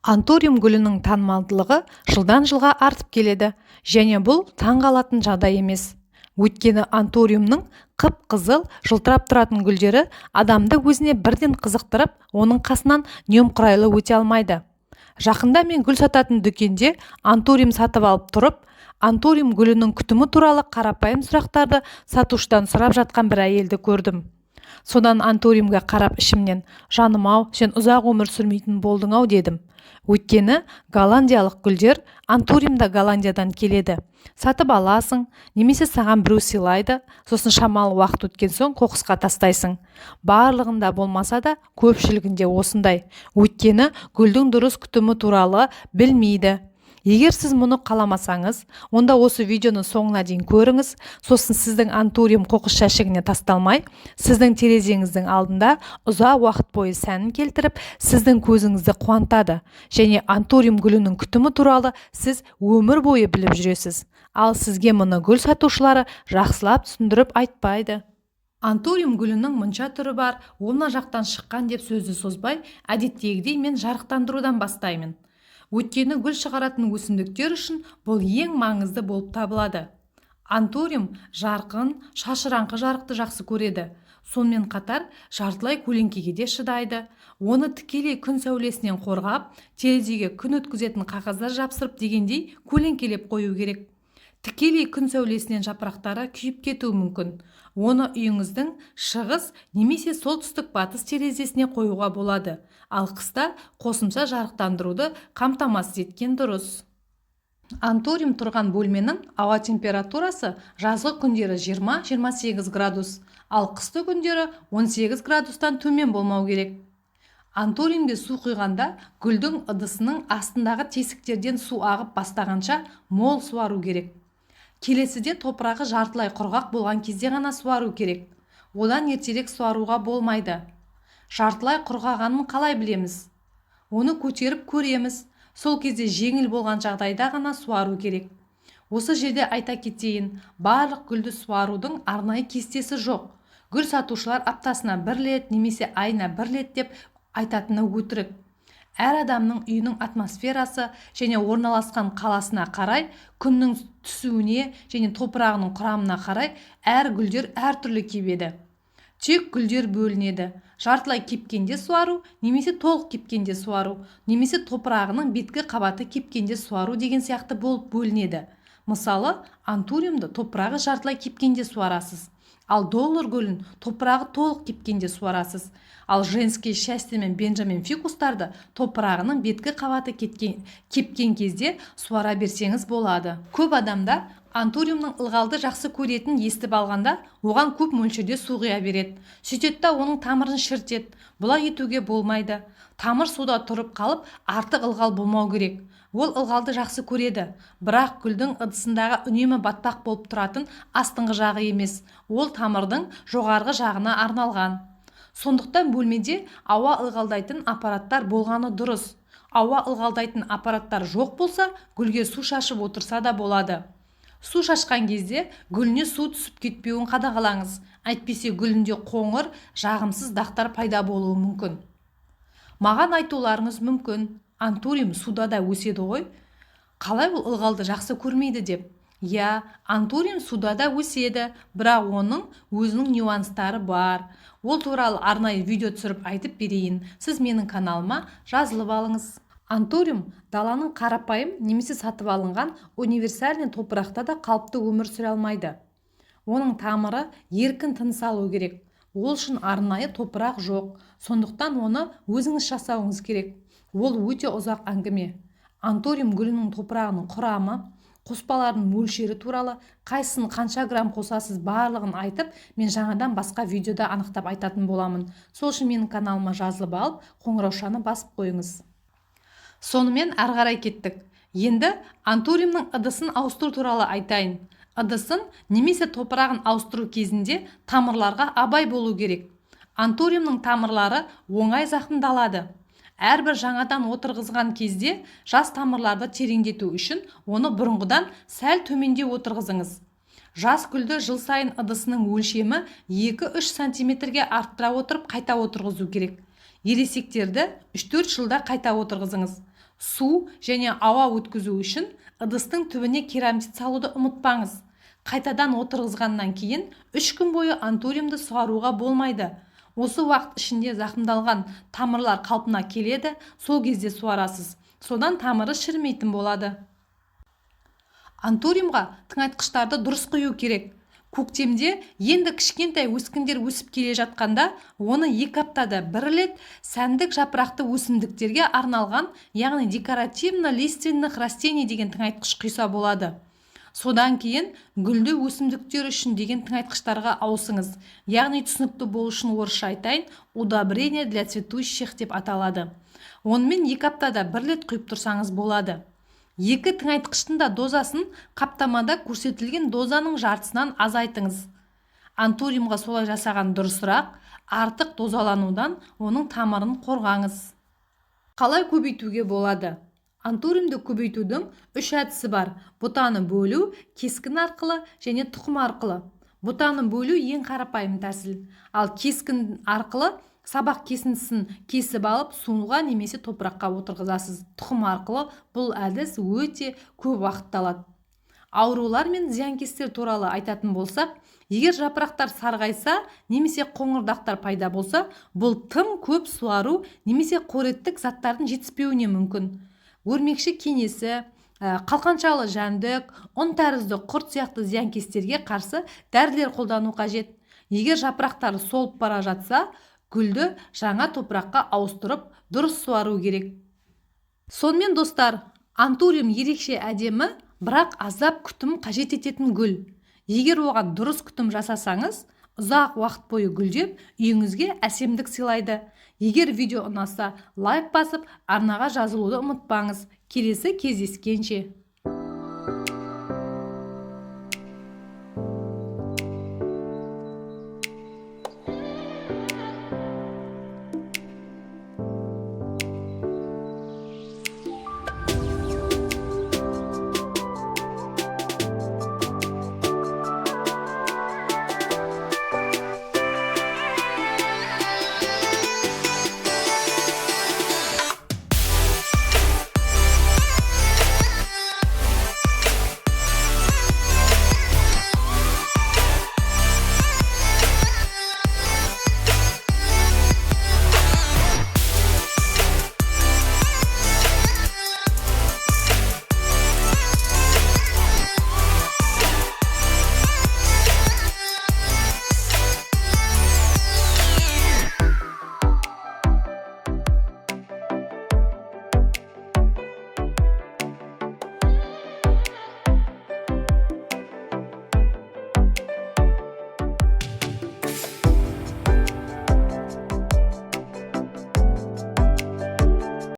Антуриум гүлінің танымалдылығы жылдан жылға артып келеді және бұл таңғалатын жағдай емес. Өйткені антуриумның қып-қызыл жылтырап тұратын гүлдері адамды өзіне бірден қызықтырып, оның қасынан немқұрайлы өте алмайды. Жақында мен гүл сататын дүкенде антуриум сатып алып тұрып, антуриум гүлінің күтімі туралы қарапайым сұрақтарды сатушыдан сұрап жатқан бір әйелді көрдім. Содан антуриумға қарап ішімнен: «Жаным-ау, сен ұзақ өмір сүрмейтін болдың-ау», – дедім. Өйткені голландиялық гүлдер, антуриум да Голландиядан келеді. Сатып аласың немесе саған біреу сыйлайды, сосын шамалы уақыт өткен соң қоқысқа тастайсың. Барлығында болмаса да, көпшілігінде осындай. Өйткені гүлдің дұрыс күтімі туралы білмейді. Егер сіз мұны қаламасаңыз, онда осы видеоны соңына дейін көріңіз. Сосын сіздің антуриум қоқыс жәшігіне тасталмай, сіздің терезеңіздің алдында ұзақ уақыт бойы сәнін келтіріп, сіздің көзіңізді қуантады және антуриум гүлінің күтімі туралы сіз өмір бойы біліп жүресіз. Ал сізге мұны гүл сатушылары жақсылап түсіндіріп айтпайды. Антуриум гүлінің мұнша түрі бар, ол мына жақтан шыққан деп сөзді созбай, әдеттегідей мен жарықтандырудан бастаймын. Өйткені гүл шығаратын өсімдіктер үшін бұл ең маңызды болып табылады. Антуриум жарқын, шашыраңқы жарықты жақсы көреді. Сонымен қатар жартылай көлеңкеге де шыдайды. Оны тікелей күн сәулесінен қорғап, терезеге күн өткізетін қағаздар жапсырып дегендей көлеңкелеп қою керек. Тікелей күн сәулесінен жапырақтары күйіп кетуі мүмкін. Оны үйіңіздің шығыс немесе солтүстік батыс терезесіне қоюға болады. Ал қыста қосымша жарықтандыруды қамтамасыз еткен дұрыс. Антуриум тұрған бөлменің ауа температурасы жазғы күндері 20-28 градус, ал қысты күндері 18 градустан төмен болмау керек. Антуриумге су құйғанда гүлдің ыдысының астындағы тесіктерден су ағып бастағанша мол суару керек. Келесіде топырағы жартылай құрғақ болған кезде ғана суару керек. Одан ертерек суаруға болмайды. Жартылай құрғағанын қалай білеміз? Оны көтеріп көреміз. Сол кезде жеңіл болған жағдайда ғана суару керек. Осы жерде айта кетейін, барлық гүлді суарудың арнайы кестесі жоқ. Гүл сатушылар аптасына бір рет немесе айына бір рет деп айтатыны өтірік. Әр адамның үйінің атмосферасы және орналасқан қаласына қарай, күннің түсуіне және топырағының құрамына қарай әр гүлдер әртүрлі кебеді. Тек гүлдер бөлінеді: жартылай кепкенде суару немесе толық кепкенде суару немесе топырағының беткі қабаты кепкенде суару деген сияқты болып бөлінеді. Мысалы, антуриумды топырағы жартылай кепкенде суарасыз, ал доллар гүлін топырағы толық кепкенде суарасыз. Ал «Женское счастье» мен бенджамин фикустарды топырағының беткі қабаты кепкен кезде суара берсеңіз болады. Көп адамдар антуриумның ылғалды жақсы көретінін естіп алғанда, оған көп мөлшерде су құя береді. Сөйтеді да оның тамырын шірітеді. Бұлай етуге болмайды. Тамыр суда тұрып қалып, артық ылғал болмау керек. Ол ылғалды жақсы көреді, бірақ гүлдің ыдысындағы үнемі батпақ болып тұратын астыңғы жағы емес, ол тамырдың жоғарғы жағына арналған. Сондықтан бөлмеде ауа ылғалдайтын аппараттар болғаны дұрыс. Ауа ылғалдайтын аппараттар жоқ болса, гүлге су шашып отырса да болады. Су шашқан кезде гүліне су түсіп кетпеуін қадағалаңыз, әйтпесе гүлінде қоңыр, жағымсыз дақтар пайда болуы мүмкін. Маған айтуларыңыз мүмкін: «Антуриум суда да өседі ғой, қалай ол ылғалды жақсы көрмейді?» – деп. Иә, антуриум суда да өседі, бірақ оның өзінің нюанстары бар. Ол туралы арнайы видео түсіріп айтып берейін. Сіз менің каналыма жазылып алыңыз. Антуриум даланың қарапайым немесе сатып алынған универсальный топырақта да қалыпты өмір сүре алмайды. Оның тамыры еркін тыныс алу керек. Ол үшін арнайы топырақ жоқ, сондықтан оны өзіңіз жасауыңыз керек. Ол өте ұзақ әңгіме. Антуриум гүлінің топырағының құрамы, қоспалардың мөлшері туралы, қайсысын қанша грамм қосасыз, барлығын айтып, мен жаңадан басқа видеода анықтап айтатын боламын. Сол үшін менің каналыма жазылып алып, қоңыраушаны басып қойыңыз. Сонымен әрі қарай кеттік. Енді антуриумның ыдысын ауыстыру туралы айтайын. Ыдысын немесе топырағын ауыстыру кезінде тамырларға абай болу керек. Антуриумның тамырлары оңай зақымдалады. Әрбір жаңадан отырғызған кезде жас тамырларды тереңдету үшін оны бұрынғыдан сәл төмендеу отырғызыңыз. Жас гүлді жыл сайын ыдысының өлшемі 2-3 сантиметрге арттыра отырып қайта отырғызу керек. Ересектерді 3-4 жылда қайта отырғызыңыз. Су және ауа өткізу үшін ыдыстың түбіне керамзит салуды ұмытпаңыз. Қайтадан отырғызғаннан кейін 3 күн бойы антуриумды суаруға болмайды. Осы уақыт ішінде зақымдалған тамырлар қалпына келеді, сол кезде суарасыз. Содан тамыры шірімейтін болады. Антуриумға тыңайтқыштарды дұрыс құю керек. Көктемде енді кішкентай өскіндер өсіп келе жатқанда, оны 2 аптада бір рет сәндік жапырақты өсімдіктерге арналған, яғни декоративно-лиственных растений деген тыңайтқыш құйса болады. Содан кейін гүлді өсімдіктер үшін деген тыңайтқыштарға ауысыңыз. Яғни түсінікті болу үшін орысша айтайын, удобрение для цветущих деп аталады. Онымен 2 аптада бір рет құйып тұрсаңыз болады. Екі тыңайтқыштың да дозасын қаптамада көрсетілген дозаның жартысынан азайтыңыз. Антуриумға солай жасаған дұрысырақ, артық дозаланудан оның тамырын қорғаңыз. Қалай көбейтуге болады? Антуриумды көбейтудің 3 әдісі бар. Бұтаны бөлу, кескін арқылы және тұқым арқылы. Бұтаны бөлу ең қарапайым тәсіл. Ал кескін арқылы сабақ кесіндісін кесіп алып, суға немесе топыраққа отырғызасыз. Тұқым арқылы бұл әдіс өте көп уақытты алады. Аурулар мен зиянкестер туралы айтатын болсақ, егер жапырақтар сарғайса немесе қоңырдақтар пайда болса, бұл тым көп суару немесе қоректік заттардың жетіспеуіне мүмкін. Өрмекші кенесі, қалқаншалы жәндік, ұн тәрізді құрт сияқты зиянкестерге қарсы дәрілер қолдану қажет. Егер жапырақтары солып бара жатса, гүлді жаңа топыраққа ауыстырып, дұрыс суару керек. Сонымен, достар, антуриум ерекше әдемі, бірақ аздап күтім қажет ететін гүл. Егер оған дұрыс күтім жасасаңыз, ұзақ уақыт бойы гүлдеп, үйіңізге әсемдік сыйлайды. Егер видео ұнаса, лайк басып, арнаға жазылуды ұмытпаңыз. Келесі кездескенше.